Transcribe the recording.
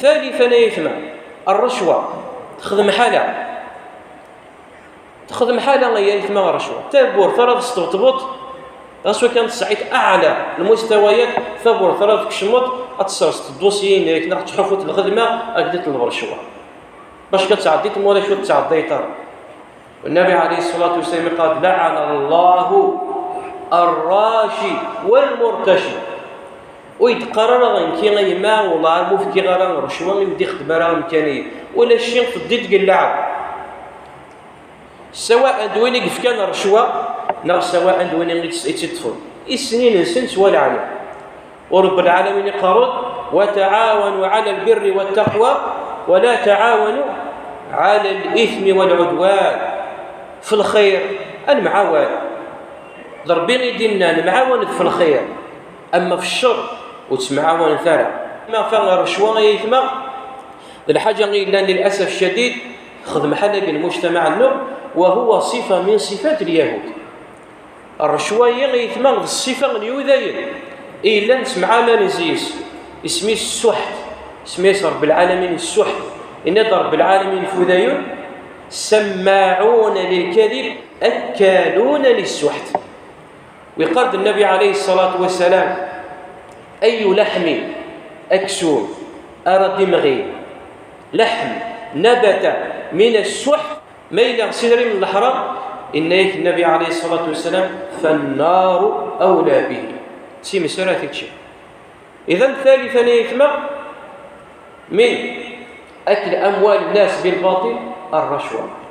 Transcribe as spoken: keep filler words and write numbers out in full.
ثالثا يا يتمى، الرشوة تخدم حالة، تخدم حالة يا يتمى الرشوة. Tawwurt ara tesṭebṭbeḍ, ɣas wakan tesɛiḍ أعلى المستويات, tawwurt ara tkecmeḍ, ad tesserseḍ الدوسيين ياك, neɣ ad tḥufuḍ lxedma, ad d-teṭleḍ الرشوة. Bac ad tɛeddiḍ, ma ulac ur tettɛeddayeḍ ara. والنبي عليه الصلاة والسلام قال: "لعن الله الراشي والمرتشي." Ur yi-d-qqar ara nekki a yemma, wellah ma ur fkiɣ ara rrecwa, ur d-ixeddem ara amkan-iw. Ulac ci, teddiḍ deg lleɛb. Sawaء d win i yefkan rrecwa, neɣ sawaء d win i tt-, i tt-iṭṭfen. I ssnin-nsen ttwalaɛnen. U Ṛebbi lɛalamin iqqar-d: "وتعاونوا على البر والتقوى ولا تعاونوا على الإثم والعدوان." Fi lxir, ad nemɛawan. D Ṛebbi i d-inna nemɛawan fi lxir, ama fi ccer, ur ttemɛawanet ara. Ma fa rrecwa, ay aytma, d lḥaǧa i yellan, للأسف الشديد, texdem ḥala deg lmujtamaɛ-nneɣ, وهو صفة من صفات اليهود. Rrecwa-yi, ay aytma, d ṣṣifa n Yudayen i yellan ttemɛawanen zzi-s. Isem-is ssuḥt, isem-is Ṛebbi lɛalamin ssuḥt. Yenna-d Ṛebbi lɛalamin f Yudayen: "سماعون للكذب أكالون للسحت." Wa yeqqar-d Nnabi ɛalayhi ṣṣalatu wassalam: "أي لحم", aksum, ara d-imɣi, لحم نبت من السحت, ma yella s idrimen n leḥram, yenna-yak Nnabi ɛalayhi ṣṣalatu wassalam: "فالنار أولى به." D times ara t-iččen. إذن ثالثا يا يتمى من أكل أموال الناس بالباطل الرشوة.